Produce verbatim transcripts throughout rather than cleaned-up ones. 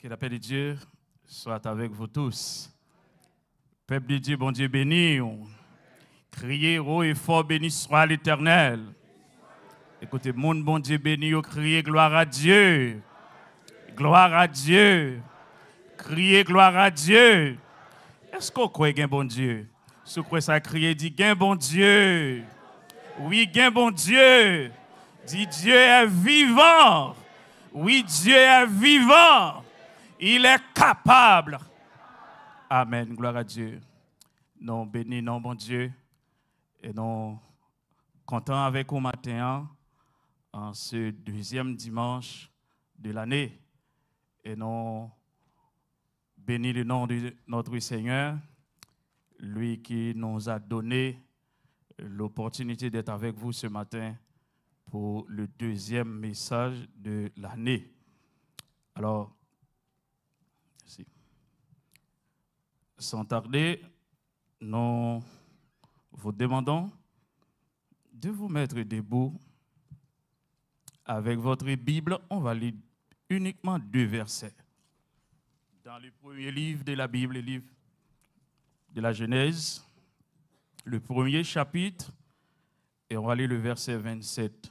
Que la paix de Dieu soit avec vous tous. Pèp de Dye, Bondye beni w. Kriye wo e fò, Béni soit l'Éternel. Ekoute, moun Bondye beni yo, kriye glwa a Dye. Glwa a Dye. Kriye glwa a Dye. Èske w kwè gen Bondye? Si w kwè sa, kriye, di, gen Bondye. Wi, gen Bondye. Di, Dieu est vivant. Wi, Dieu est vivant. Il est capable. Amèn. Glwa a Dye. Nou beni non Bondye. E nou kontan avèk ou maten an, an se dezyèm dimanch de lane. E nou béni le nom de notre Seigneur, lui qui nous a donné l'opportunité d'être avec vous ce matin pour le deuxième message de l'année. Alors, merci. Sans tarder, nous vous demandons de vous mettre debout avec votre Bible. On va lire uniquement deux versets. Dans le premier livre de la Bible, le livre de la Genèse, le premier chapitre, et on va lire le verset vingt-sept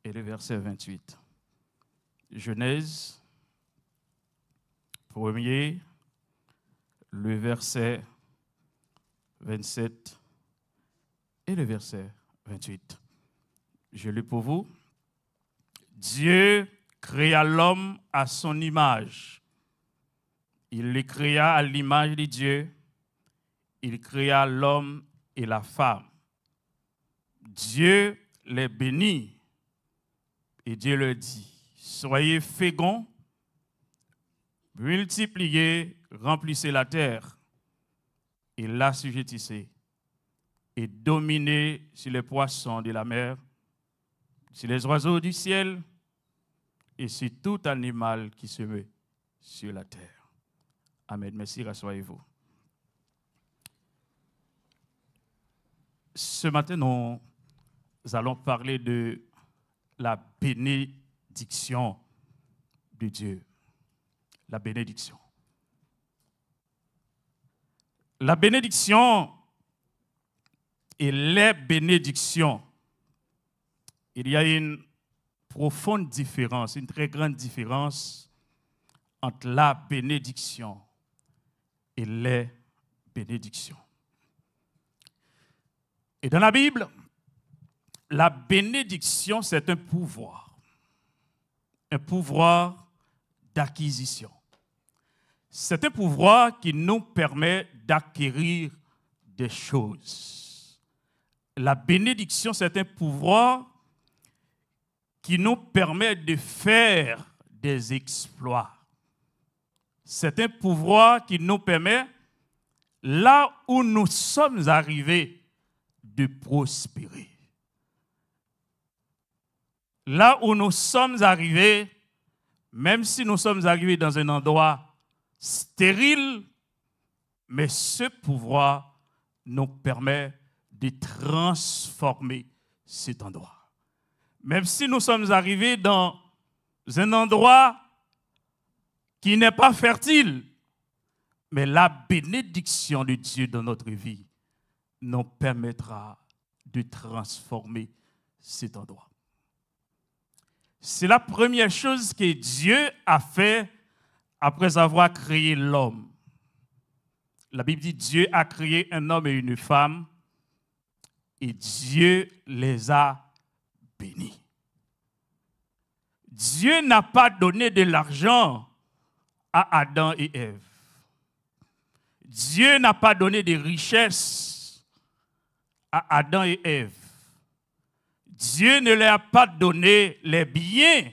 et le verset vingt-huit. Genèse, premier, le verset vingt-sept et le verset vingt-huit. Je lis pour vous. Dieu créa l'homme à son image. Il le créa à l'image de Dieu. Il créa l'homme et la femme. Dieu les bénit et Dieu leur dit, soyez féconds, multipliez, remplissez la terre et l'assujettissez, et dominez sur les poissons de la mer, sur les oiseaux du ciel et sur tout animal qui se meut sur la terre. Amen. Merci, rasseyez-vous. Ce matin, nous allons parler de la bénédiction de Dieu. La bénédiction. La bénédiction et les bénédictions. Il y a une profonde différence, une très grande différence entre la bénédiction et les bénédictions. Et dans la Bible, la bénédiction, c'est un pouvoir. Un pouvoir d'acquisition. C'est un pouvoir qui nous permet d'acquérir des choses. La bénédiction, c'est un pouvoir qui nous permet de faire des exploits. C'est un pouvoir qui nous permet, là où nous sommes arrivés, de prospérer. Là où nous sommes arrivés, même si nous sommes arrivés dans un endroit stérile, mais ce pouvoir nous permet de transformer cet endroit. Même si nous sommes arrivés dans un endroit qui n'est pas fertile, mais la bénédiction de Dieu dans notre vie nous permettra de transformer cet endroit. C'est la première chose que Dieu a fait après avoir créé l'homme. La Bible dit, Dieu a créé un homme et une femme et Dieu les a bénis. Dieu n'a pas donné de l'argent à Adam et Ève. Dieu n'a pas donné de richesse à Adam et Ève. Dieu ne leur a pas donné les biens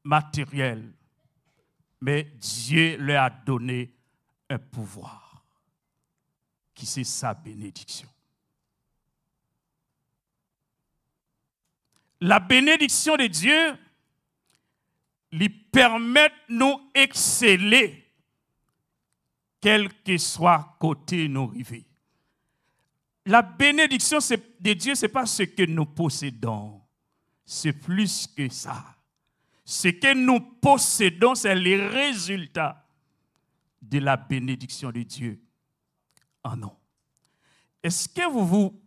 matériels, mais Dieu leur a donné un pouvoir qui c'est sa bénédiction. La bénédiction de Dieu li pèmèt nou eksele kèlkeswa kote nou rive. La bénédiction c'est- de Dieu, c'est pas ce que nous possédons, c'est plus que ça. Ce que nous possédons, c'est les résultats de la bénédiction de Dieu en nous. Est-ce que vous vous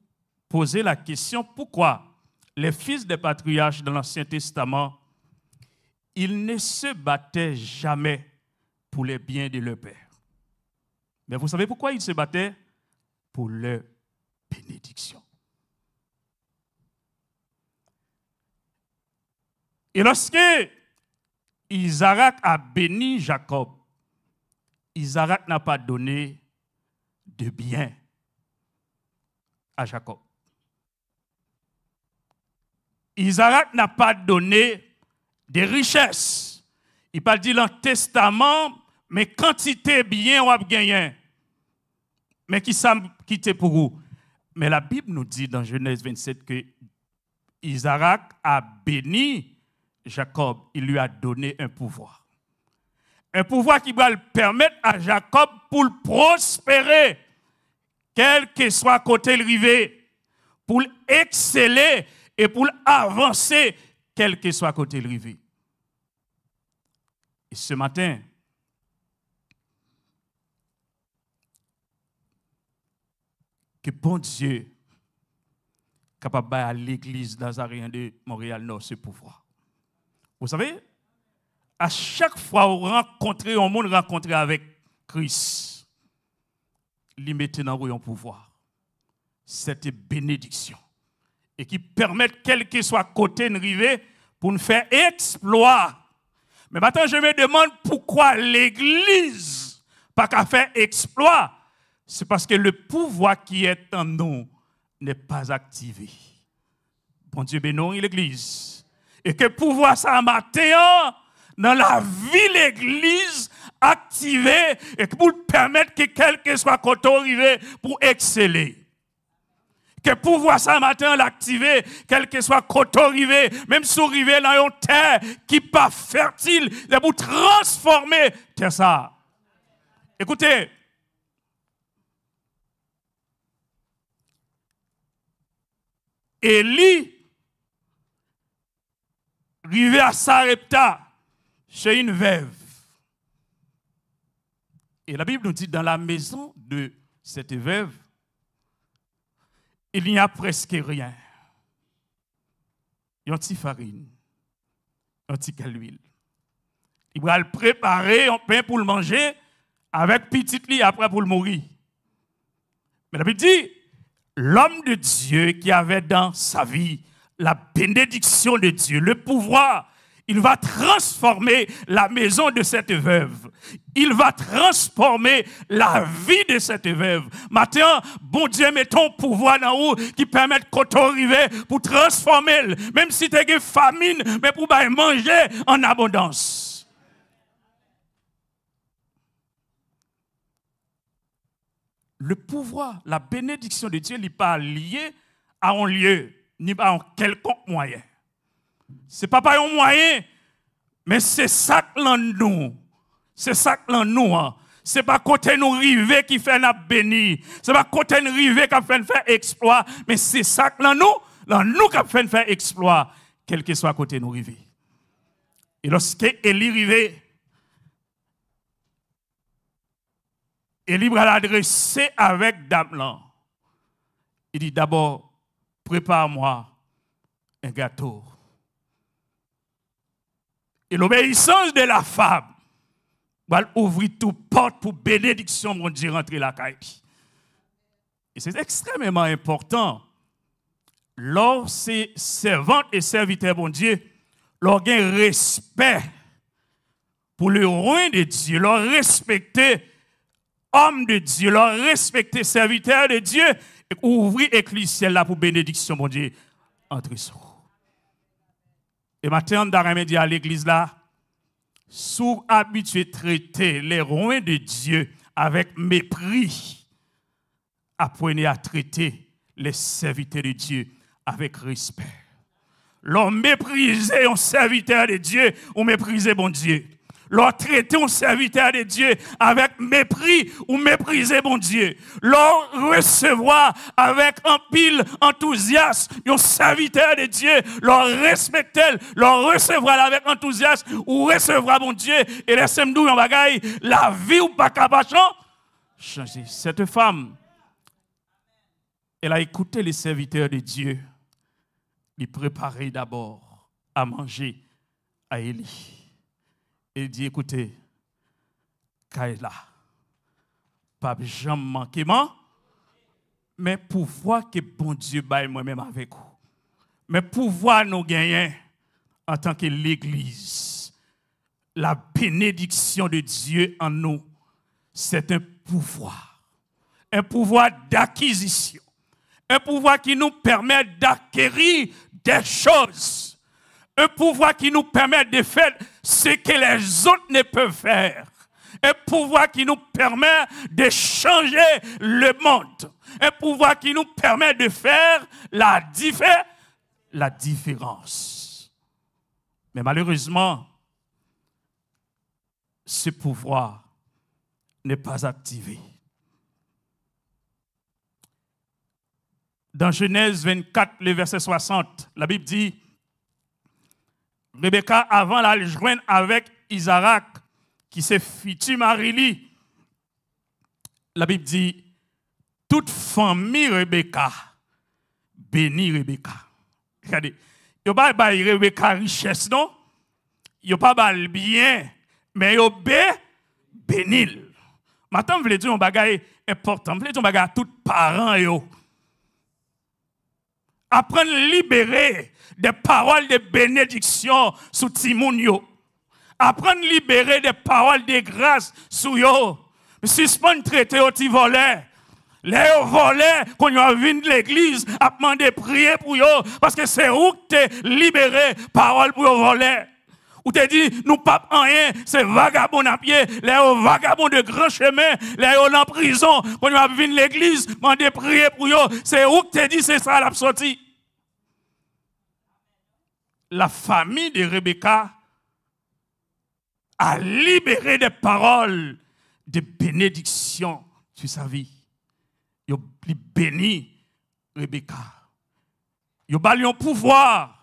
posez la question pourquoi les fils des patriarches dans l'Ancien Testament, ils ne se battaient jamais pour les biens de leur père? Mais vous savez pourquoi ils se battaient? Pour leur bénédiction. Et lorsque Isaac a béni Jacob, Isaac n'a pas donné de bien à Jacob. Isaac n'a pas donné de richesse. Li pa di nan testaman, men kantite byen w ap genyen. Men ki sa m kite pou ou. Men la Bible nous dit dans Genèse vingt-sept que Isaac a béni Jacob, il lui a donné un pouvoir. Un pouvoir ki pral pèmèt a Jacob pou l pwospere, kèlkeswa kote l rive, pou l eksele e pou l avanse, kèlkeswa kote l rive. E ce matin, ke Bondye kapab bay a legliz Nazaryen de Montréal Nord ce pouvoir. Vous savez, a chak fwa ou rankontre yon moun rankontre avèk Kris, li mete nan ou yon pouvwa. Sète benediksyon. E ki pèmèt kèlkeswa kote n rive pou n fè eksplwa. Men maten, je me demande pourquoi legliz pa ka fè eksplwa. C'est parce que le pouvoir qui est en nous n'est pas activé. Bondye beni w, legliz. E ke pouvwa sa a maten an, nan lavi legliz, aktive, e pou l pèmèt ke kèlkeswa kote w rive, pou eksele. Ke pouvwa sa a maten an, l aktive, kèlkeswa kote w rive, menm si w rive nan yon tè ki pa fètil, se pou transfòme tè sa a. Ekoute, Eli rive a Sarepta, chez une veuve. Et la Bible nous dit, dans la maison de cette veuve, il n'y a presque rien. Yon ti farin, yon ti kal lwil. Li pral prepare yon pen pou l manje avèk pitit li apre pou l mouri. Men Labib di, l'homme de Dieu qui avait dans sa vie la bénédiction de Dieu, le pouvoir, il va transformer la maison de cette veuve. Il va transformer la vie de cette veuve. Maten an, Bondye mete yon pouvwa nan ou ki pèmèt kote w rive pou transfòme l. Menm si te gen famin, men pou bay manje an abondans. Le pouvoir, la bénédiction de Dieu, li pa lye a yon lye, ni pa yon kèlkonk mwayen. Se pa pa yon mwayen, men se sa k lan nou. Se sa k lan nou an. Se pa kote nou rive ki fè n ap beni. Se pa kote n rive k ap fè n fè eksplwa, men se sa k lan nou, lan nou k ap fè n fè eksplwa, kèlkeswa kote nou rive. E lòske Eli rive, Eli pral adrese avèk dam lan. Li di, d'abord, prépare-moi un gâteau. E lobeyisans de la femme pral ouvri tout pòt pou benediksyon Bondye rantre lakay li. E se ekstrèmeman enpòtan lè w se sèvant e sèvitè Bondye, lè w gen respè pour le roi de Dieu, lè w respekte homme de Dieu, lè w respekte serviteur de Dieu, e ouvri ekliz syèl la pou benediksyon Bondye antre sou ou. E maten an, m ta renmen di a legliz la, si w abitye trete les rois de Dieu avec mépris, apprenez à traiter les serviteurs de Dieu avec respect. Lè w meprize yon sèvitè de Dye, ou meprize Bondye. Lè w trete yon sèvitè de Dye avèk mepri, ou meprize Bondye. Lè w resevwa avèk anpil antouzyas yon sèvitè de Dye, lè w respekte l, lè w resevwa l avèk antouzyas, ou resevwa Bondye. E lèse m di w yon bagay, lavi w pa ka pa chan-, chanje. Cette femme, elle a écouté les serviteurs de Dieu. Li prepare dabò a manje a Eli. E li di, "Ekoute, kay la p ap janm manke man, men pouvwa ke Bondye bay mwen menm avèk ou, men pouvwa nou genyen antanke legliz, la bénédiction de Dieu en nous, c'est un pouvoir, un pouvoir d'acquisition, un pouvoir qui nous permet d'acquérir des choses, un pouvoir qui nous permet de faire ce que les autres ne peuvent faire, un pouvoir qui nous permet de changer le monde, un pouvoir qui nous permet de faire la diffé-, la différence." Mais malheureusement, ce pouvoir n'est pas activé. Dans Genèse vingt-quatre, le verset soixante, la Bible dit, Rebecca, avan l al jwenn avèk Izarak, ki se fiti mari li, la Bible dit, toute famille Rebecca bénit Rebecca. Gade, yo pa bay Rebecca richès, non. Yo pa ba l byen, men yo be-, beni l. Maten, m vle di yon bagay enpòtan. M vle di yon bagay a tout paran yo. Aprann libere de pawòl de benediksyon sou timoun yo. Aprann libere de pawòl de gras sou yo. Sispann trete yo ti vòlè. Lè yo vòlè, kounye a w ap vin legliz, ap mande priye pou yo, paske se ou k te libere pawòl pou yo vòlè. Ou te di, "Nou p ap anyen, se vagabon n ap ye." Lè yo vagabon de gran chemen, lè yo nan prizon, kounye a w ap vin legliz, mande priye pou yo. Se ou k te di se sa l ap soti. La famille de Rebecca a libéré des paroles de bénédiction sur sa vie. Yo, li beni Rebecca. Yo ba l yon pouvwa.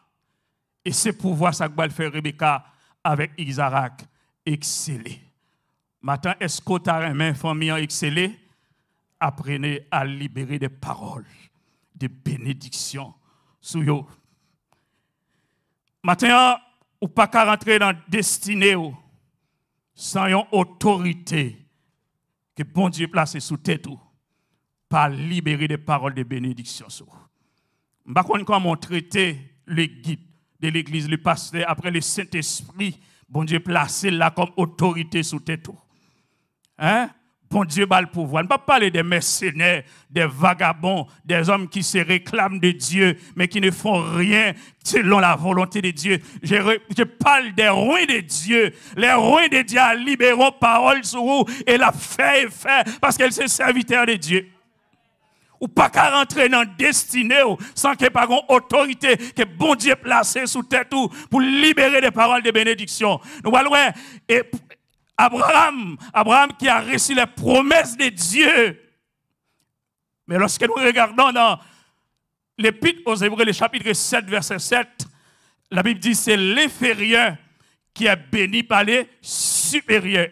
E se pouvwa sa k pral fè Rebecca avèk Izarak eksele. Maten, èske w ta renmen fanmi an eksele? Aprenez à libérer des paroles de bénédiction sou yo. Maten an, ou pa ka rantre nan destine w san yon otorite ke Bondye plase sou tèt ou pa libere de pawòl de benediksyon sou ou. M pa konn kòman w trete le guide de l'église, le pasteur, après le Saint-Esprit, Bondye plase l la kòm otorite sou tèt ou. Hein? Bondye ba l pouvwa. Nou p ap pale de mèsenè, de vagabon, des hommes qui se réclament de Dieu, mais qui ne font rien selon la volonté de Dieu. Je, re- je parle des oint de Dieu. Les oint de Dieu a libere yon pawòl sou ou e l ap fè efè paske l se sèvitè de Dye. Ou pa ka rantre nan destine w san ke pa gen otorite ke Bondye plase sou tèt ou pou libere de pawòl de benediksyon. Nou pral wè, e Abraham, Abraham qui a reçu les promesses de Dieu. Mais lorsque nous regardons dans l'Épître aux Hébreux, le chapitre sept, verset sept, la Bible dit, c'est l'inférieur qui est béni par le supérieur.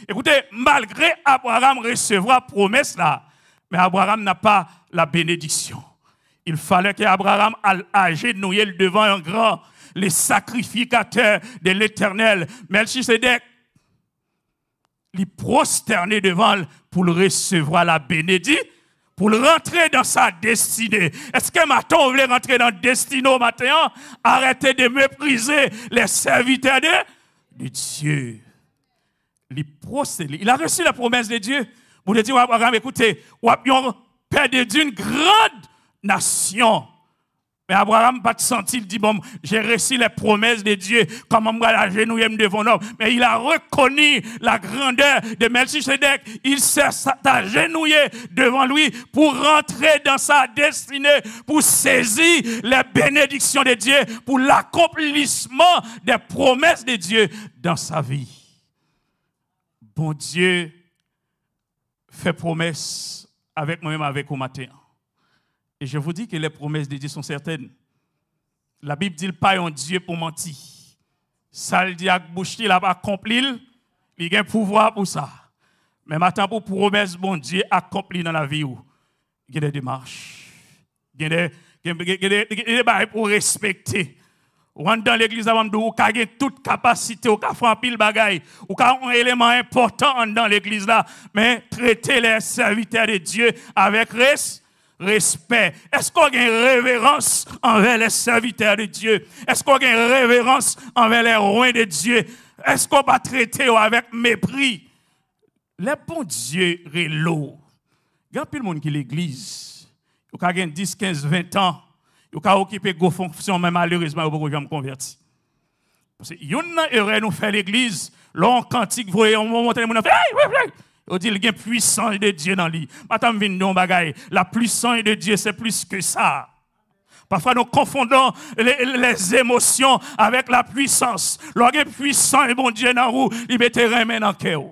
Écoutez, malgré Abraham recevoir promesse là, mais Abraham n'a pas la bénédiction. Il fallait que Abraham al agenouye devant un grand, le sacrificateur de l'Éternel, Melchisédek. Li pwostène devan l pou l resevwa la benedi, pou l rantre dans sa destinée. Èske maten w vle rantre nan destine w maten an? Arrêtez de mépriser les serviteurs de, de Dieu. Li pwostène, il a reçu la promesse de Dieu. Bondye di Abraham, écoutez, w ap yon père d'une grande nation. Men Abraham pa t santi l di, bon, j'ai reçu les promesses de Dieu, kòman m pral ajenouye m devan yon nonm? Men il a reconnu la grandeur de Melchisédek. Il s'est agenouillé devant lui pour rentrer dans sa destinée, pour saisir les bénédictions de Dieu, pour l'accomplissement des promesses de Dieu dans sa vie. Bondye fè pwomès avèk mwen menm avèk ou maten an. Et je vous dis que les promesses de Dieu sont certaines. Labib di l pa yon Dye pou manti. Sa l di ak bouch li, l ap akonpli l. Li gen pouvwa pou sa. Men maten pou pwomès Bondye akonpli nan lavi w, gen de demach. Gen de, gen, gen, gen de, gen de bagay pou w respekte. Ou anndan legliz la, m ap di w, ou ka gen tout kapasite, ou ka fè anpil bagay, ou ka yon eleman enpòtan anndan legliz la, men trete les serviteurs de Dieu avec res, respè. Èske w gen reverans anvè les serviteurs de Dieu? Èske w gen reverans anvè les oints de Dieu? Èske w pa trete yo avèk mepri? Lè Bondye rele w, gen anpil moun ki legliz, yo ka gen dis, kenz, ven tan, yo ka okipe gwo fonksyon, men malerezman, yo poko janm konvèti. Paske youn nan erè nou fè legliz, lè yon kantik voye, yon moman tande moun nan fè, "Hey, hey, hey!" Yo di l gen puissance de Dieu nan li. Maten m vin di yon bagay, la puissance de Dieu, c'est plus que ça. Parfois, nous confondons les, les émotions avec la puissance. Lè w gen pwisans Bondye nan ou, li mete renmen nan kè w.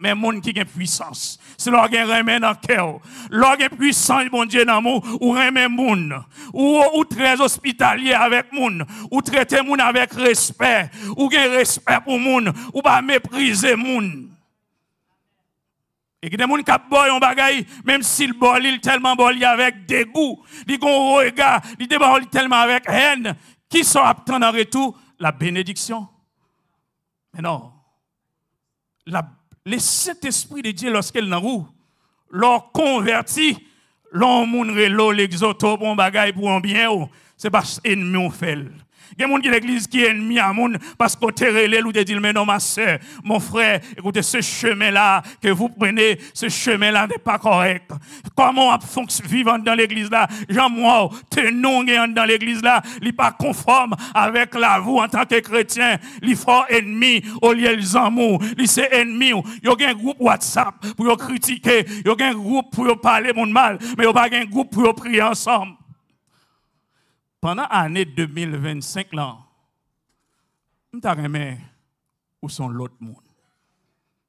Men moun ki gen pwisans, se lè w gen renmen nan kè w. Lè w gen pwisans Bondye nan ou, ou renmen moun. Ou, ou trè ospitalye avèk moun. Ou trete moun avèk respè. Ou gen respè pou moun. Ou pa meprize moun. E gen de moun k ap ba w yon bagay, menm si l ba w li, l tèlman ba w li avèk degou, li gen yon rega, li te ba w li tèlman avèk hèn, kisa w ap tann an retou? La benediksyon. Men non. La, le Sentespri de Dye, lòske l nan ou, lè w konvèti, lè yon moun rele w, l egzòte w pou yon bagay, pou yon byen w, se pa ennmi w fè l. Gen moun ki legliz ki ennmi a moun, paske w te rele l, ou te di l, "Men non, ma sè, mon frè, écoutez, ce chemin-là que vous prenez, ce chemin-là n'est pas correct." Kòman w ap fonks-, viv anndan legliz la? Jan m wè w, teni w gen anndan legliz la, li pa konfòm avèk lavi w antanke kretyen. Li fè w ennmi olye l zanmi w. Li se ennmi w. Yo gen gwoup WhatsApp pou yo kritike. Yo gen gwoup pou yo pale moun mal. Men yo pa gen gwoup pou yo priye ansanm. Pandan ane de mil vennsenk lan, m ta renmen ou se yon lòt moun.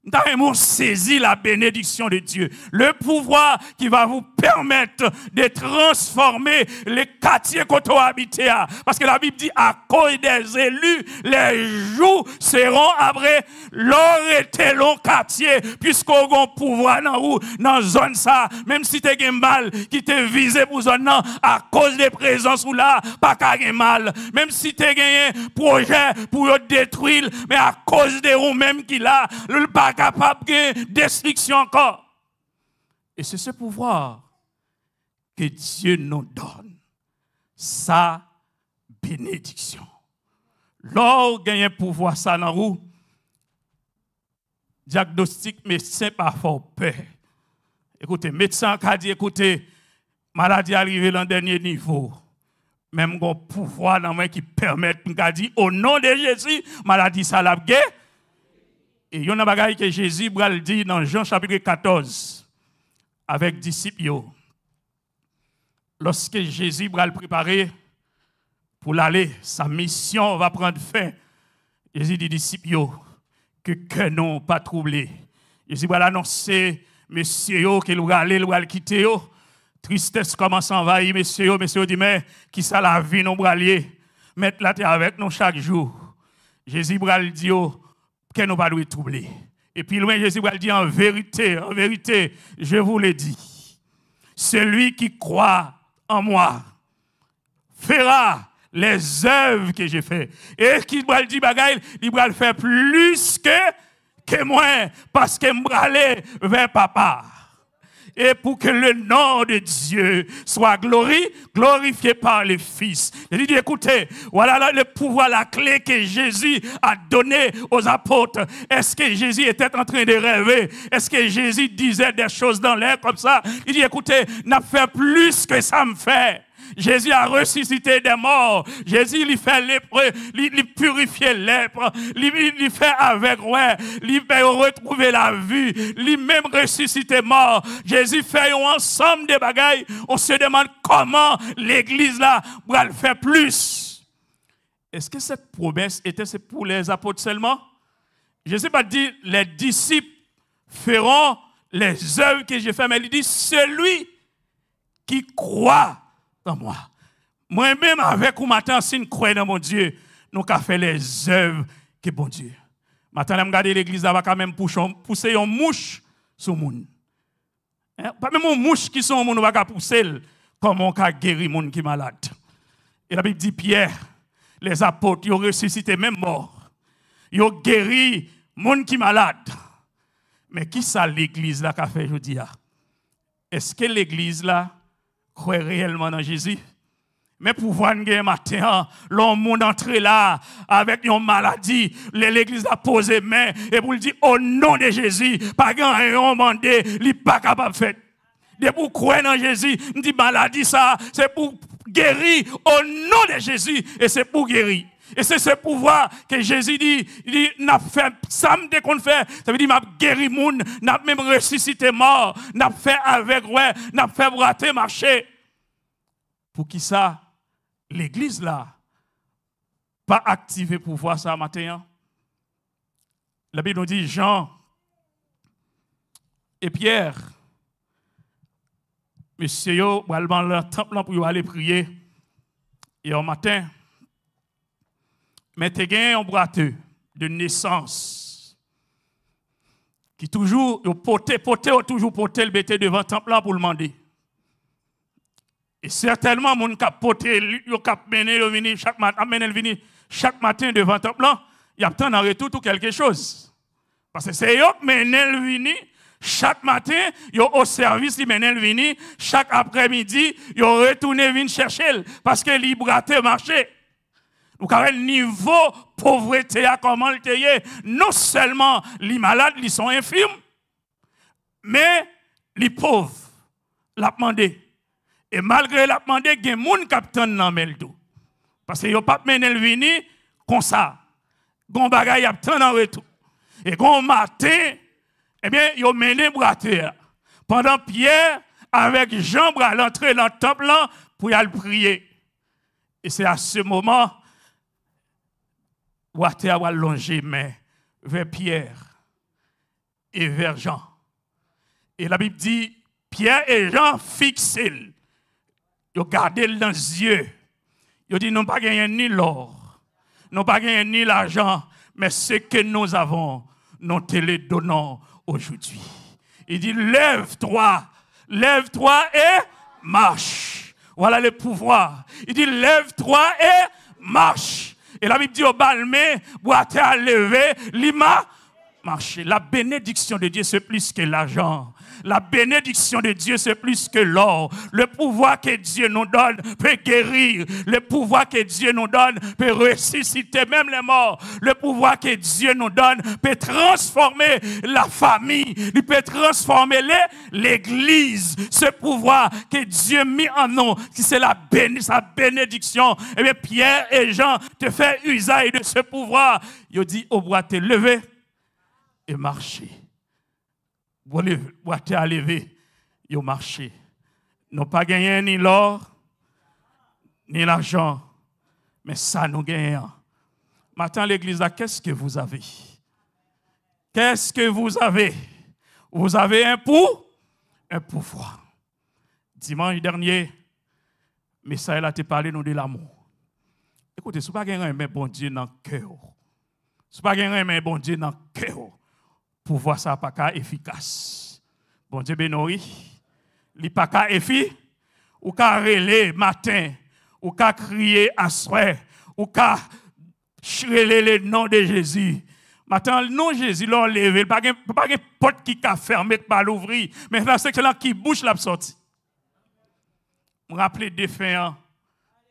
M ta renmen w sezi la bénédiction de Dieu, le pouvoir qui va vous permettre de transformer le quartier kote w abite a. Paske Labib di, à cause des élus, les jours seront abrégés. Lè w rete nan yon katye, piske w gen pouvwa nan ou, nan zòn sa, menm si te gen mal ki te vize pou zòn nan, akoz de prezans ou la, pa ka gen mal. Menm si te genyen pwojè pou yo detwi l, men akoz de ou menm ki la, li pa kapab gen destriksyon ankò. Et c'est ce pouvoir que Dieu nous donne. Sa benediksyon. Lè w genyen pouvwa sa nan ou, dyagnostik medsen pa fè w pè. Ekoute, medsen an ka di, "Ekoute, maladi a rive nan dènye nivo. Men m gen yon pouvwa nan mwen ki pèmèt m ka di, o non de Jezi, maladi sa l ap gen." E youn nan bagay ke Jezi pral di nan Jan chapit katòz avèk disip yo, lòske Jezi pral prepare pou l ale, sa mission va prendre fin. Jezi di disip yo, ke kè nou pa twouble. Jezi pral anonse mesye yo ke l pral ale, l pral kite yo. Tristès kòmanse anvayi mesye yo. Mesye yo di, "Men, kisa lavi nou pral ye? Mèt la te avèk nou chak jou." Jezi pral di yo, kè nou pa dwe twouble. E pi lwen, Jezi pral di, "En vérité, en vérité, je vous le dis, celui qui croit en moi fera les œuvres que j'ai fait." E ki pral di bagay, li pral fè plis ke, ke mwen, paske m prale vè Papa. Et pour que le nom de Dieu soit glori-, glorifié par le Fils. Li di, écoutez, voilà le pouvoir, la clé que Jésus a donné aux apôtres. Est-ce que Jésus était en train de rêver? Est-ce que Jésus disait des choses dans l'air comme ça? Li di, écoutez, n ap fè plis ke sa m fè. Jésus a ressuscité des morts. Jezi, li fè lepre, li, li pirifye lèp, li, li, li fè avèg wè, li fè yo retwouve lavi, li menm resisite mò. Jezi fè yon ansanm de bagay. On se demande kòman legliz la pral fè plis. Est-ce que cette promesse était pour les apôtres seulement? Jezi pa t di, les disciples feront les œuvres que je fais, men li di, celui qui croit en moi. Mwen menm avèk ou maten an, si n kwè nan Bondye, nou ka fè lèzèv ke Bondye. Maten, lè m gade legliz la, pa ka menm pouche yon, pouse yon mouch sou moun. Hein? Pa menm yon mouch ki sou yon moun, ou pa ka pouse l. Kòman w ka geri moun ki malad? E Labib di Pyè, lèzapot, yo resisite menm mò. Yo geri moun ki malad. Men ki sa legliz la ka fè jodi a? Èske legliz la kwè reyèlman nan Jezi? Men pouvwa n gen maten an, lè yon moun antre la avèk yon maladi, lè legliz la poze men, epi l di, "O non de Jezi," pa gen anyen yon mande, li pa kapab fèt. Depi w kwè nan Jezi, m di, maladi sa, se pou geri, o non de Jezi, e se pou geri. E se, se pouvwa ke Jezi di, li di, n ap fè sa m te konn fè. Sa vle di, m ap geri moun, n ap menm resisite mò, n ap fè avèg wè, n ap fè bwate mache. Poukisa legliz la pa aktive pouvwa sa maten an? Labib nou di Jan e Pyè, mesye yo pral nan tanp lan pou yo ale priye yon maten. Men te gen yon bwate de nesans ki toujou, yo pote, pote, yo toujou pote l mete devan tanp lan pou l mande. E sètènman, moun k ap pote l yo, k ap mennen yo vini chak maten, ap mennen l vini chak maten devan tanp lan, y ap tann an retou tou kèlke choz. Paske se yo k mennen l vini chak maten, yo o sèvis, li mennen l vini chak aprèmidi, yo retounen vin chèche l, paske li bwate mache. Nou ka wè nivo povrete a, kòman l te ye. Non sèlman li malad, li se yon enfim, men li pòv, l ap mande. E malgre l ap mande, gen moun k ap tann nan men l tou. Paske yo p ap mennen l vini konsa. Gon bagay y ap tann an retou. E gon maten, ebyen, yo mennen bwate a. Pandan Pyè avèk Jan pral antre nan tanp lan pou y al priye. E se a se moman, bwate a pral lonje men vè Pyè e vè Jan. E Labib di, Pyè e Jan fikse l. Yo gade l nan zye. Yo di, nou pa genyen ni lò, nou pa genyen ni lajan, men ce que nous avons, nous te le donnons aujourd'hui. Il dit, lève-toi, lève-toi et marche. Voilà le pouvoir. Il dit, lève-toi et marche. E Labib di, yo ba l men, bwate a leve, li ma, mache. La bénédiction de Dieu, c'est plus que l'argent. La bénédiction de Dieu, c'est plus que l'or. Le pouvoir que Dieu nous donne peut guérir. Le pouvoir que Dieu nous donne peut ressusciter même les morts. Le pouvoir que Dieu nous donne peut transformer la famille. Il peut transformer les, l'église. Ce pouvoir que Dieu met en nous, si c'est la béni-, sa bénédiction, eh bien, Pierre et Jean te fait usage de ce pouvoir. Yo di, o bwate, leve e mache. Bwate a leve, yo mache. Nou pa genyen ni lò, ni lajan, men sa nou genyen an. Maten, legliz la, qu'est-ce que vous avez? Qu'est-ce que vous avez? Vous avez un pou-, un pouvoir. Dimanch dènye, mesaj la te pale nou de lanmou. Ekoute, si w pa gen renmen Bondye nan kè w, si w pa gen renmen Bondye nan kè w, pouvwa sa pa ka efikas. Bondye beni w, wi. Li pa ka efi-, ou ka rele maten, ou ka kriye aswè, ou ka ch-, rele le non de Jezi. Maten, non Jezi, lè w leve, pa gen, pa gen pòt ki ka fèmen, k pa louvri. Men se nan ki bouch l ap sòti. M raple defen an,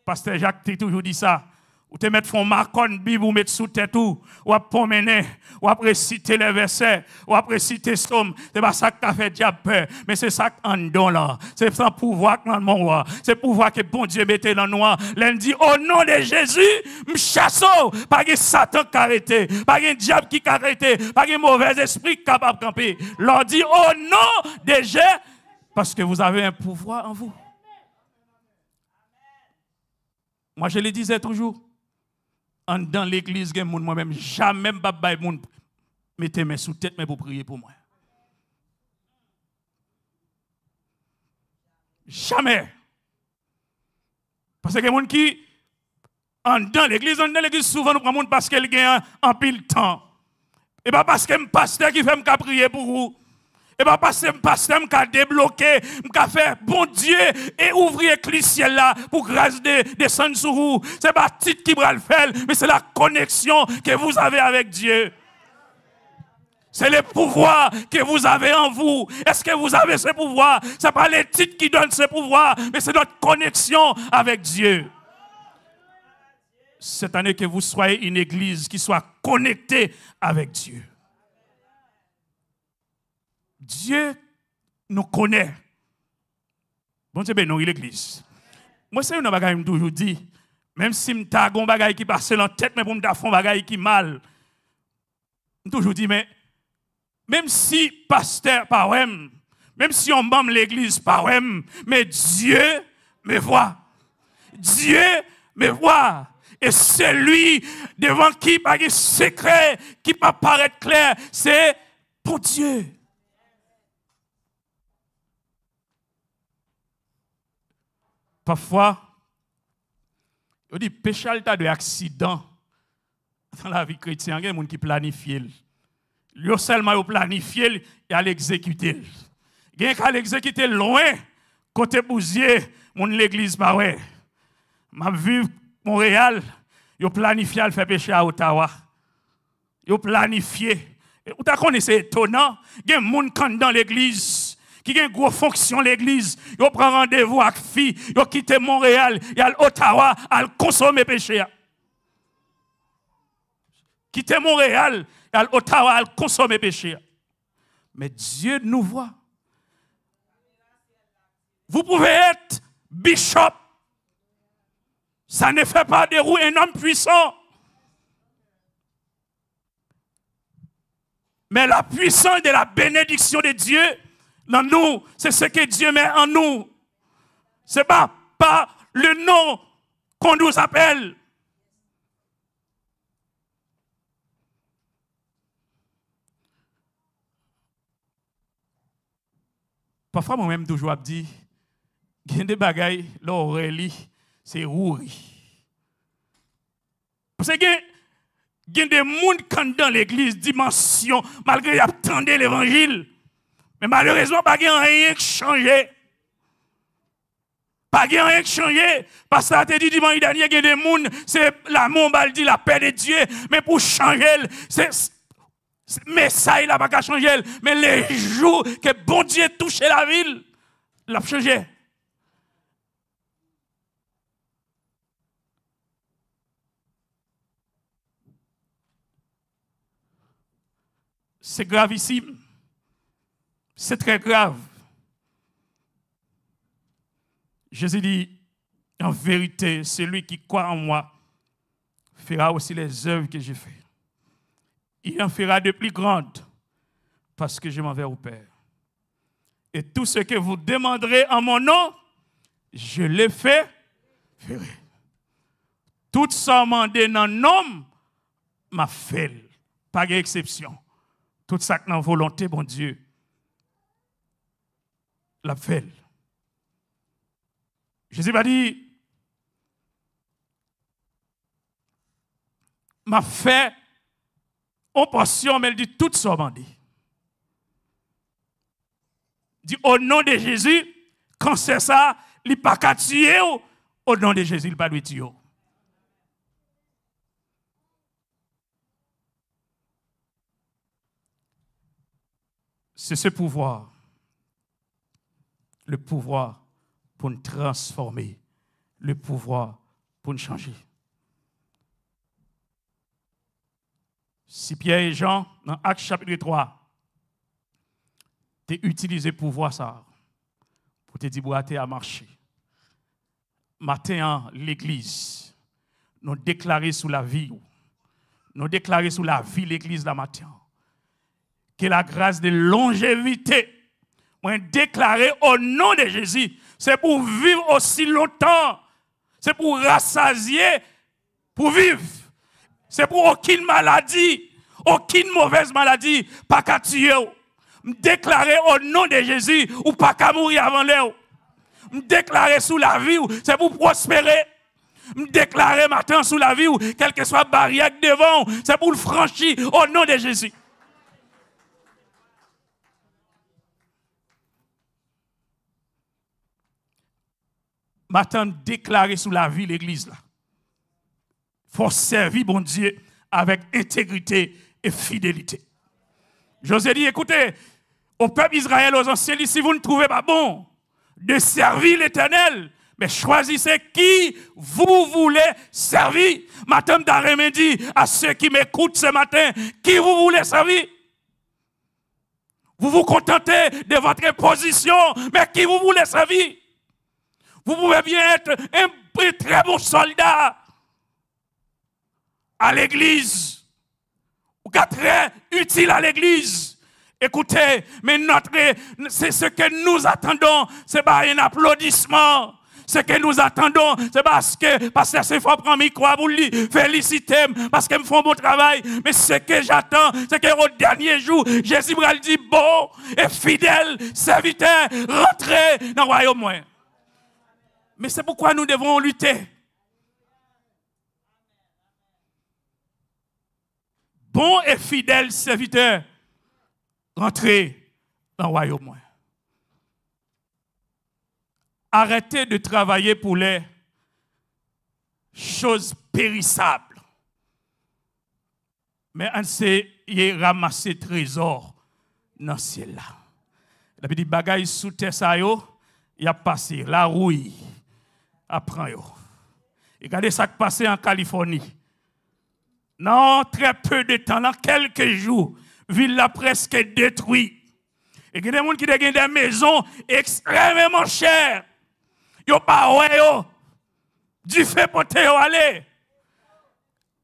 pastè Jak te toujou di sa. Ou te mèt fè yon makòn Bib ou met sou tèt ou, w ap pwonmennen, w ap resite lè vèsè, w ap resite sòm. Se pa sa k ka fè dyab pè, men se sa k anndan w lan. Se sa pouvwa k nan men w an. Se pouvwa ke Bondye mete nan nou an. Lè n di, o non de Jezi, m chase w. Pa gen Satan k ka rete. Pa gen dyab ki ka rete. Pa gen movèzespri k kapab kanpe. Lè w di, o non de Je-, parce que vous avez un pouvoir en vous. Moi, je le disais toujours, anndan legliz gen moun, mwen menm, jamè m p ap bay moun mete men sou tèt mwen pou priye pou mwen. Jamè. Paske gen moun ki anndan legliz, anndan legliz, souvan nou pran moun paske li gen anpil tan. E pa paske m pastè ki fè m ka priye pou ou. E pa paske m pastè m ka debloke, m ka fè Bondye e ouvri ekli syèl la pou gras de, desann sou ou. Se pa tit ki pral fè l, men se la koneksyon ke vous avez avec Dieu. C'est le pouvoir que vous avez en vous. Est-ce que vous avez ce pouvoir? C'est pas les titres qui donnent ce pouvoir, mais c'est notre connexion avec Dieu. Cette année, que vous soyez une église qui soit connectée avec Dieu. Dieu nous connaît. Bondye beni w, wi, legliz. Mwen, se youn nan bagay m toujou di, menm si m ta gon bagay ki pase nan tèt mwen pou m ta fè yon bagay ki mal, m toujou di, men, menm si pastè pa wè m, menm si yon manm legliz pa wè m, men Dieu me voit. Dieu me voit. E se li devan ki pa gen sekrè ki pa parèt klè, se Bondye. Pafwa, yo di peche a li ta dwe aksidan nan lavi kretyen an, gen moun ki planifye l. Yo sèlman yo planifye l, y al egzekite l. Gen k al egzekite l lwen, kote bouzye, moun legliz pa wè. M ap viv Monreyal, yo planifye al fè peche a Otawa. Yo planifye. Ou ta konnen se etonan. Gen moun k anndan legliz, ki gen gwo fonksyon legliz, yo pran randevou ak fi, yo kite Monreyal, y al Otawa, al konsome peche a. Kite Monreyal, y al Otawa, al konsome peche a. Mais Dieu nous voit. Vous pouvez être bishop. Ça ne fait pas de vous un homme puissant. Mais la puissance de la bénédiction de Dieu dans nous, c'est ce que Dieu met en nous. C'est pas par le nom qu'on nous appelle. Pafwa mwen menm toujou ap di, gen de bagay, lè w wè li, se wouri. Paske gen, gen de moun k anndan legliz, dimansyon, malgre y ap tande levanjil, men malerezman, pa gen anyen k chanje. Pa gen anyen k chanje. Pastè a te di dimanch dènye, gen de moun, se lanmou, ba l di la paix de Dieu, men pou chanje l, se, se, mesaj la pa ka chanje l. Men le jou ke Bondye touche lavi l, l ap chanje. Se gravisim. Se trè grav. Jésus dit, en vérité, celui qui croit en moi fera aussi les œuvres que je fais. Il en fera de plus grandes, parce que je m'en vais au Père. Et tout ce que vous demanderez en mon nom, je le fais, ferai. Tout sa w mande nan non m, m ap fè l. Pa gen eksepsyon. Tout sa k nan volonte Bondye, l ap fè l. Jezi pa di, m ap fè yon pòsyon, men l di tout sa w mande. Di, o non de Jezi, kansè sa, li pa ka tiye w. O non de Jezi, li pa dwe tiye w. Se se pouvwa, le pouvwa pou n transfòme, le pouvwa pou n chanje. Si Pyè e Jan, nan Ak chapit twa, te itilize pouvwa sa a pou te di bwa atè a mache, maten an, legliz, nou deklare sou lavi w, nou deklare sou lavi legliz la maten an, ke la gras de lonjevite, mwen deklare o non de Jezi, se pou w viv osi lontan, se pou w rasazye, pou w viv. Se pou okenn maladi, Okenn movèz maladi pa ka tiye w. M deklare o non de Jezi, ou pa ka mouri avan lè w. M deklare sou lavi w, se pou w pwospere. M deklare maten sou lavi w, kèlkeswa baryè k devan w, se pou l franchi o non de Jezi. Maten deklare sou lavi legliz la. Fò w sèvi Bondye avèk entegrite e fidelite. Jozye di, écoutez, au peuple Israël, aux anciens, il dit, si vous ne trouvez pas bon de servir l'Éternel, mais choisissez qui vous voulez servir. Maten m ta renmen di à ceux qui m'écoutent ce matin, qui vous voulez servir. Vous vous contentez de votre position, mais qui vous voulez servir? Vous pouvez bien être un, un très bon soldat à l'église, ou ka très utile à l'église. Écoutez, mais notre, c'est ce que nous attendons, c'est pas un applaudissement. Ce que nous attendons, c'est parce que Pasteur Sefò pran mikwo a pou li felisite m, paske m fè yon bon travay. Men ce que j'attends, c'est que au dernier jour, Jezi pral di, bon et fidèle serviteur, rentre nan wayòm mwen. Mais c'est pourquoi nous devons lutter. Bon et fidèle serviteur, rentre nan wayòm mwen. Arrêtez de travailler pour les choses périssables. Men ann seye ranmase trezò nan syèl la. Labib di bagay sou tè sa yo, y ap pase, lawouy ap pran yo. E gade sa k pase an Kalifòni. Nan très peu de temps, nan kèlke jou, vil la prèske detwi. E gen de moun ki te gen de mezon ekstrèmeman chè. Yo pa wè yo. Dife pote yo ale.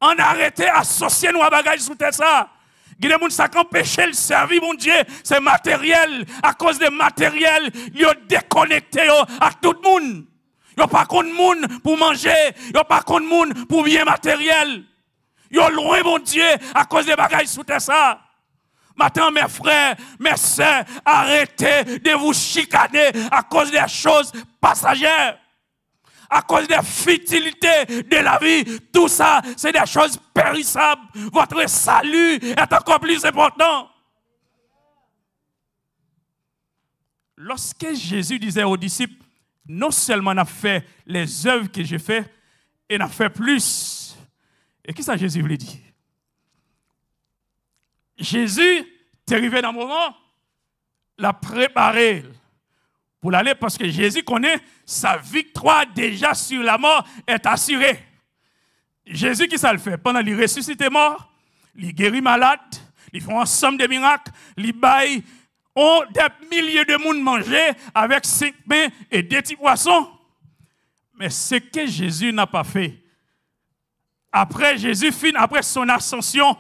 Ann arete asosye nou a bagay sou tè sa. Gen de moun sa k anpeche l sèvi Bondye, se materyèl. Akoz de materyèl, yo dekonekte yo ak tout moun. Yo pa konn moun pou manje, yo pa konn moun pou byen materyèl. Yo lwen Bondye akoz de bagay sou tè sa. Maten, mes frères, mes sœurs, arrêtez de vous chicaner à cause des choses passagères, à cause des futilités de la vie. Tout ça, c'est des choses périssables. Votre salut est encore plus important. Lorsque Jésus disait aux disciples, non seulement n ap fè les œuvres que je fais, e n ap fè plis. E kisa Jezi vle di? Jezi te rive nan moman l ap prepare l pou l ale, paske Jezi konnen sa viktwa deja sur la mort est assurée. Jezi, kisa l fè? Pandan li resisite mò, li geri malad, li fè yon ansanm de mirak, li bay on, des milliers de moun manje avec cinq pains et deux petits poissons. Mais ce que Jésus n'a pas fait, après Jésus fin, après son ascension,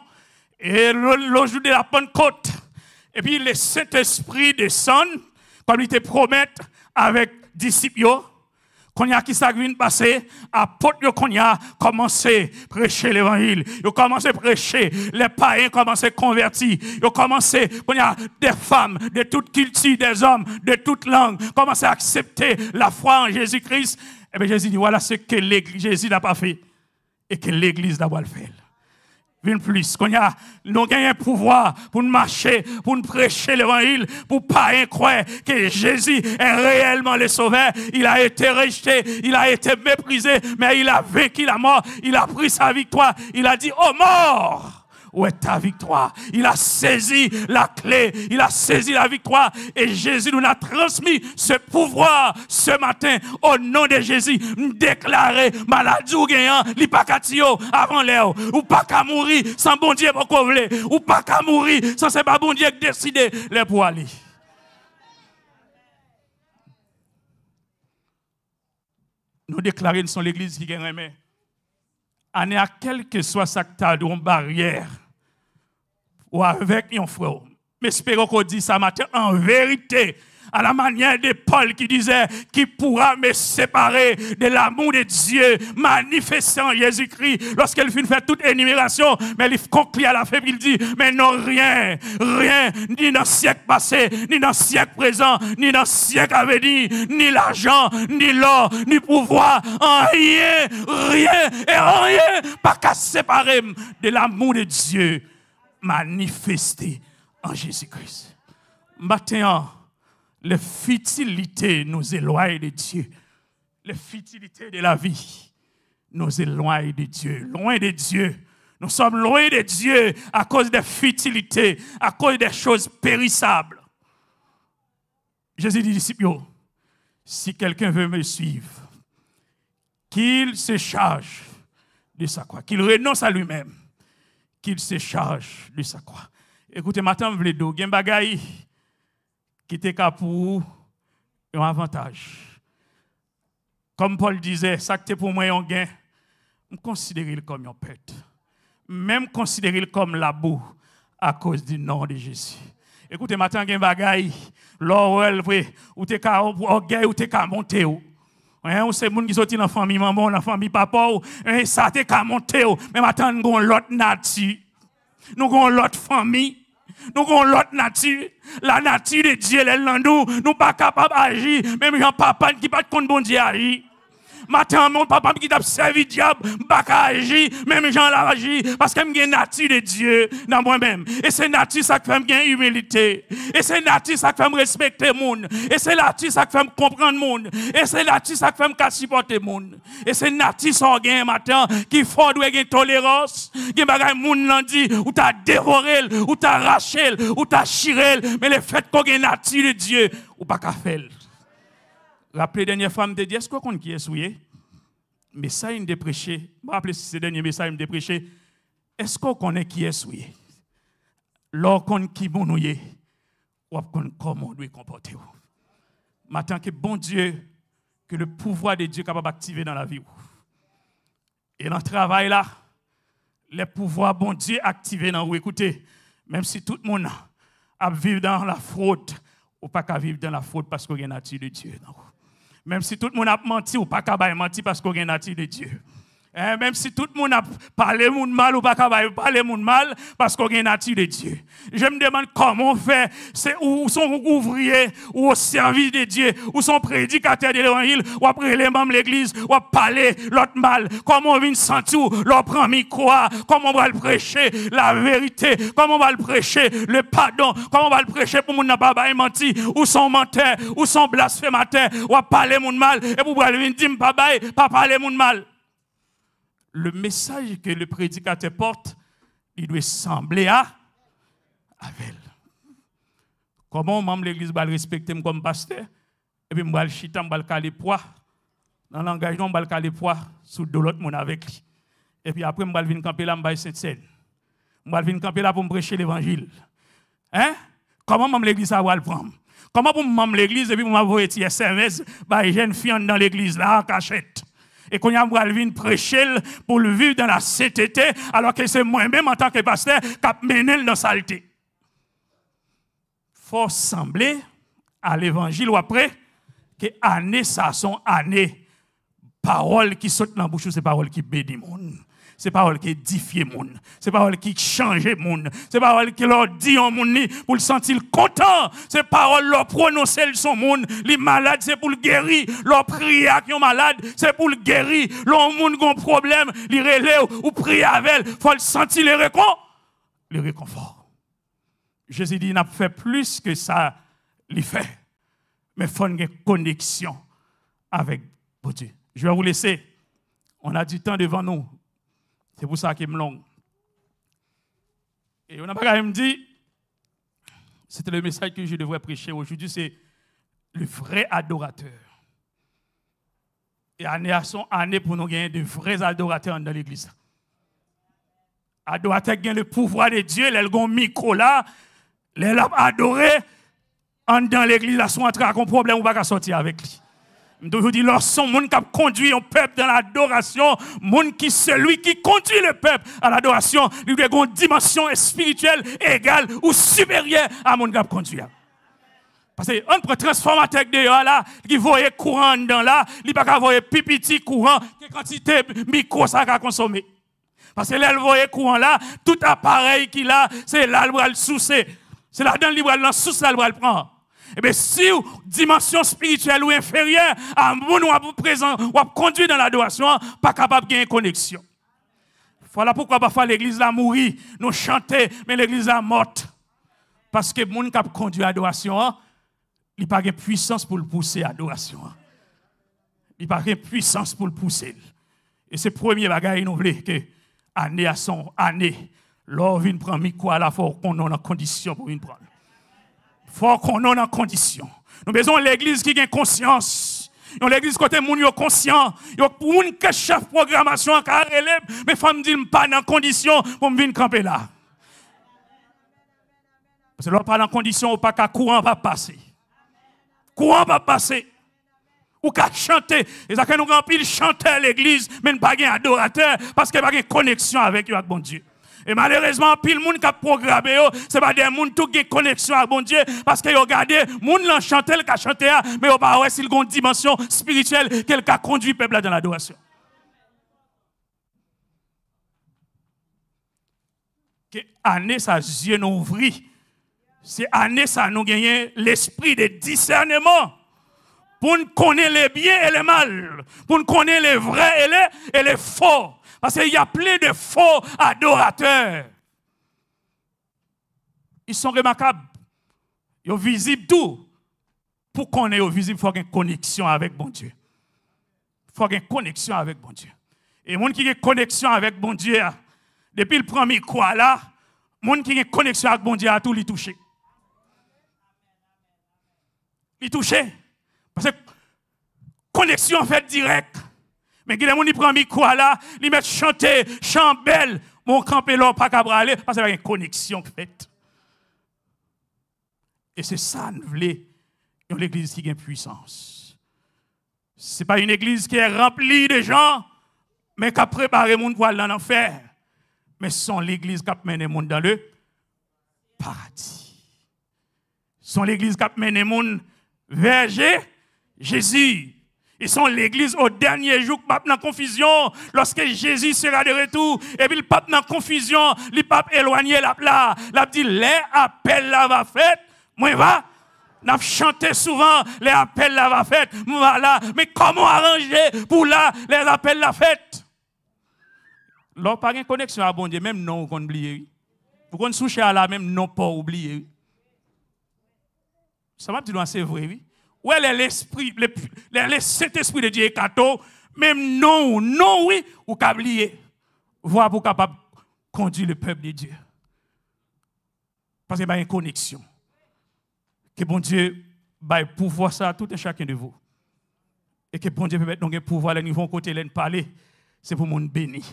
et le, le jour de la Pentecôte, et puis le Saint-Esprit descend, comme il était promis avec disciples, kounye a, kisa k vin pase? Apot yo kounye a kòmanse preche levanjil. Yo kòmanse preche, les païens kòmanse konvèti. Yo kòmanse, kounye a, des femmes de toute culture, des hommes de toute langue kòmanse aksepte la foi en Jésus-Christ. Ebyen, Jezi di, voilà ce que l'église, Jésus n'a pas fait et que l'église la pral fè l. Vin plis. Kounye a, nou genyen pouvwa pou n mache, pou n preche levanjil, pou payen kwè ke Jezi est réellement le Sauveur. Il a été rejeté, il a été méprisé, mais il a vaincu la mort, il a pris sa victoire, il a dit, ô mort, où est ta victoire? Il a saisi la clé, il a saisi la victoire. Et Jésus nous a transmis ce pouvoir ce matin, au nom de Jésus. M deklare, maladi w genyen an, li pa ka tiye w avan lè w. Ou pa ka mouri san Bondye poko vle. Ou pa ka mouri san se pa Bondye k deside lè pou w ale. Nou deklare n se yon legliz ki gen renmen. Ane a, kèlkeswa sa k ta yon baryè, ou avèk yon frè w. M espere w ko di sa maten, an verite, À la manière de Paul qui disait, qui pourra me séparer de l'amour de Dieu manifesté en Jésus-Christ, lorsqu'il fin fè tout énumération, men li konkli à la fin, li di, mais non, rien, rien, ni dans siècle passé, ni dans siècle présent, ni dans siècle à venir, ni l'argent, ni l'or, ni pouvoir, rien, rien et rien pa ka separe m de l'amour de Dieu manifesté en Jésus-Christ. Maten an, les futilités nous éloignent de Dieu. Les futilités de la vie nous éloignent de Dieu. Loin de Dieu. Nous sommes loin de Dieu à cause des futilités, à cause des choses périssables. Jezi di disip yo, si quelqu'un veut me suivre, qu'il se charge de sa croix, qu'il renonce à lui-même, qu'il se charge de sa croix. Ekoute, maten m vle di w, gen bagay ki te ka pou ou yon avantaj. Comme Paul disait, sa ki te pou mwen yon gen, m konsidere l kòm yon pèt. Menm konsidere l kòm labou à cause du nom de Jésus. Ekoute, maten gen bagay, lè w wè l vre, ou te ka, ògèy ou te ka monte w. Hein, ou se moun ki soti nan fanmi manman w, nan fanmi papa w, hein, sa te ka monte w. Men maten n gon lòt nati. Nou gon lòt fanmi. Nou gon lòt nati. La nature de Dieu, lè l nan nou, nou pa kapab aji menm jan papa n ki pa t konn Bondye aji. Maten an, men papa m ki t ap sèvi dyab, m pa ka aji menm jan l ap aji, paske m gen nati de Dye nan mwen menm. E se nati sa k fè m gen imilite. E se nati sa k fè m respekte moun. E se nati sa k fè m konprann moun. E se nati sa k fè m ka sipòte moun. E se nati sa w genyen maten an ki fè w dwe gen tolerans. Gen bagay moun nan di, ou ta devore l, ou ta rache l, ou ta chire l, men lefètke w gen nati de Dye, ou pa ka fè l. Raple dènyè fwa m te di, èske w konn kiyès ou ye? Mesaj m te preche, m pa raple si se dènye mesaj m te preche, èske w konnen kiyès ou ye? Lè w konn ki moun ou ye, w ap konn kòman w dwe konpòte w. Maten an, ke Bondye, ke le pouvwa de Dye kapab aktive nan lavi w. E nan travay la, lè pouvwa Bondye aktive nan ou, ekoute, menm si tout moun ap viv dan lafwod, ou pa ka viv dan lafwod paske w gen nati de Dye nan ou. Menm si tout moun ap manti, ou pa ka bay manti paske w gen nati de Dye. Hein, menm si tout moun ap pale moun mal, ou pa ka bay pale moun mal paske w gen nati de Dye. Je me demande kòman w fè, se ou, ou se yon ouvriye, ou au service de Dieu, ou se yon predikatè de levanjil, w ap rele manm legliz, w ap pale lòt mal. Kòman w vin santi w lè w pran mikwo a? Kòman w pral preche la verite? Kòman w pral preche le padon? Kòman w pral preche pou moun nan pa bay manti? Ou se yon mantè, ou se yon blasfematè, w ap pale moun mal, epi w pral vin di m pa bay, pa pale moun mal. Le message que le prédicateur porte, li dwe sanble a, avè l. Kòman yon manm legliz pral respekte m kòm pastè, epi m pral chita, m pral kale pwa, nan langaj nou, m pral kale pwa sou do lòt moun avèk li. Epi apre, m pral vin kanpe la, m bay sentsèn. M pral vin kanpe la pou m preche levanjil. Hein? Kòman manm legliz sa pral pran m? Kòman pou m manm legliz epi pou m ap voye ti S M S bay jèn fi anndan legliz la an kachèt? E kounye a m pral vin preche l pou l viv dans la sainteté, alòske se mwen menm antanke pastè k ap mennen l nan salte. Fò w sanble a levanjil w ap pre, ke ane sa a se yon ane pawòl ki sot nan bouch ou, se pawòl ki beni moun. Se pawòl ki edifye moun. Se pawòl ki chanje moun. Se pawòl ki lè w di yon moun li, pou l santi l kontan. Se pawòl lè w pwononse l sou moun, li malad, se pou l geri. Lè w priye ak yon malad, se pou l geri. Lè yon moun gon pwoblèm, li rele w, ou priye avè l, fò l santi li rekon-, li rekonfò. Jezi di n ap fè plis ke sa li fè. Men fò n gen koneksyon avèk Bondye. Je vais vous laisser. On a du temps devant nous. Se pou sa ke m long. E yon nan bagay m di, c'était le message que je devrais prêcher aujourd'hui, c'est le vrai adorateur. E ane a se yon ane pou nou genyen de vrè adoratè anndan legliz la. Adoratè ki gen le pouvwa de Dye, lè l gen yon mikwo la, lè l ap adore, anndan legliz la, si w antre ak yon pwoblèm, ou pa ka sòti avèk li. M toujou di, lòske se yon moun k ap kondui yon pèp dans l'adoration, moun ki, celui qui conduit le peuple à l'adoration, li dwe gen yon dimansyon espirityèl egal ou siperyè a moun k ap kondui a. Paske ann pran transfòmatè k deyò a la, ki voye kouran anndan la, li pa ka voye pi piti kouran ke kantite mikwo sa ka konsome. Paske lè l voye kouran la, tout aparèy ki la, se la l pral souse. Se ladan l li pral nan sous la l pral pran. Ebyen, si w, dimansyon espirityèl ou enferyè a moun w ap prezan, w ap kondui nan ladorasyon an, pa kapab gen koneksyon. Vwala poukwa pafwa legliz la mouri, nou chante, men legliz la mòt. Paske moun k ap kondui adorasyon an, li pa gen pwisans pou l pouse adorasyon an. Li pa gen pwisans pou l pouse l. E se premye bagay nou vle ke ane a se yon ane. Lè w vin pran mikwo a la, fò w konnen w nan kondisyon pou w vin pran l. Fò w konnen w nan kondisyon. Nou bezwen yon legliz ki gen konsyans. Yon legliz kote moun yo konsyan. Yo, moun ke chèf pwogramasyon an ka rele m, men fò m di l m pa nan kondisyon pou m vin kanpe la. Paske lè w pa nan kondisyon, ou pa ka, kouran p ap pase. Kouran p ap pase. Ou ka chante. E sa fè nou gen anpil chantè legliz, men n pa gen adoratè, paske pa gen koneksyon avèk yo ak Bondye. E malerezman, anpil moun k ap pwograme yo, se pa de moun tou gen koneksyon ak Bondye, paske yo gade moun lan chante l ka chante a, men yo pa wè si l gen yon dimansyon espirityèl ke l ka kondui pèp la nan ladorasyon. Ke ane sa zye nou ouvri. Se ane sa nou genyen lespri de disèneman. Pou n konnen le byen e le mal. Pou n konnen le vrè e le, e le fo. Paske y a plen de fo adoratè. Ils sont remarquables. Yo vizib tou. Pou konnen yo vizib, fò gen koneksyon avèk Bondye. Fò gen koneksyon avèk Bondye. E moun ki gen koneksyon avèk Bondye a, depi l pran mikwo a la, moun ki gen koneksyon ak Bondye a tou, li touche. Li touche. Paske koneksyon an fèt dirèk. Men gen de moun, li pran mikwo a la, li mèt chante, chan bèl, men w kanpe la, w pa ka prale, paske pa gen koneksyon k fèt. E se sa n vle, yon legliz ki gen pwisans. Se pa yon legliz ki ranpli de jan, men k ap prepare moun pou al nan lanfè. Men se yon legliz k ap mennen moun dan le paradi. Se yon legliz k ap mennen moun vè Je-, Jezi. E se yon legliz o dènye jou k p ap nan konfizyon. Lòske Jezi sera de retour, epi l p ap nan konfizyon, li p ap elwanye, l ap la. L ap di, lè apèl la va fèt, mwen va. N ap chante souvan, lè apèl la va fèt, mwen va la. Men kòman w aranje pou w la, lè apèl la fèt? Lè w pa gen koneksyon a Bondye, menm non w konn bliye, wi. Ou konn sou chè a la, menm non pa w ou bliye, wi. Sa m ap di nou an, se vre, wi. Ou wè, lè lespri, lè, lè, lè Sentespri de Dye ekate w, menm non w, non w, wi, ou ka bliye. Vwa pou w kapab kondui le pèp de Dye. Paske pa gen koneksyon. Ke Bondye bay pouvwa sa a tout un chacun de vous. E ke Bondye pèmèt nou gen pouvwa lè n rive yon kote, lè n pale, se pou moun beni.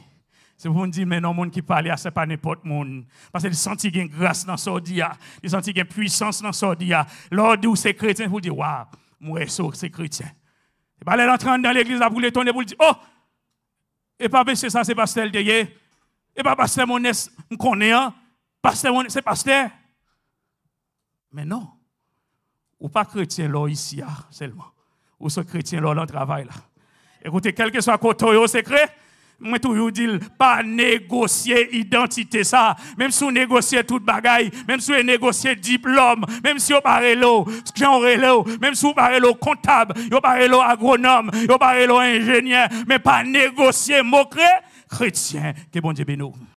Se pou moun di, men non, moun ki pale a, se pa nenpòt moun. Paske li santi gen gras nan sa w di a. Li santi gen pwisans nan sa w di a. Lè w di w se kretyen, pou l di, waw, m wè se, se kretyen. Se pa lè l antre anndan legliz la pou l etone, pou l di, oh, e pa mesye sa, se pastè l te ye. E pa pastè Monès m konnen an. Pastè Monès, se pastè. Men non. Ou pa kretyen lè w isi a sèlman. Ou se kretyen lè w nan travay la. Ekoute, kèlkeswa kote w ye, w se kre-, mwen toujou di l, pa negosye idantite sa. Menm si w negosye tout bagay, menm si w negosye diplòm, menm si yo pa rele w jan w rele w, menm si w pa rele w kontab, yo pa rele w agwonòm, yo pa rele w enjenyè, men pa negosye mo kre-, kretyen. Ke Bondye beni w.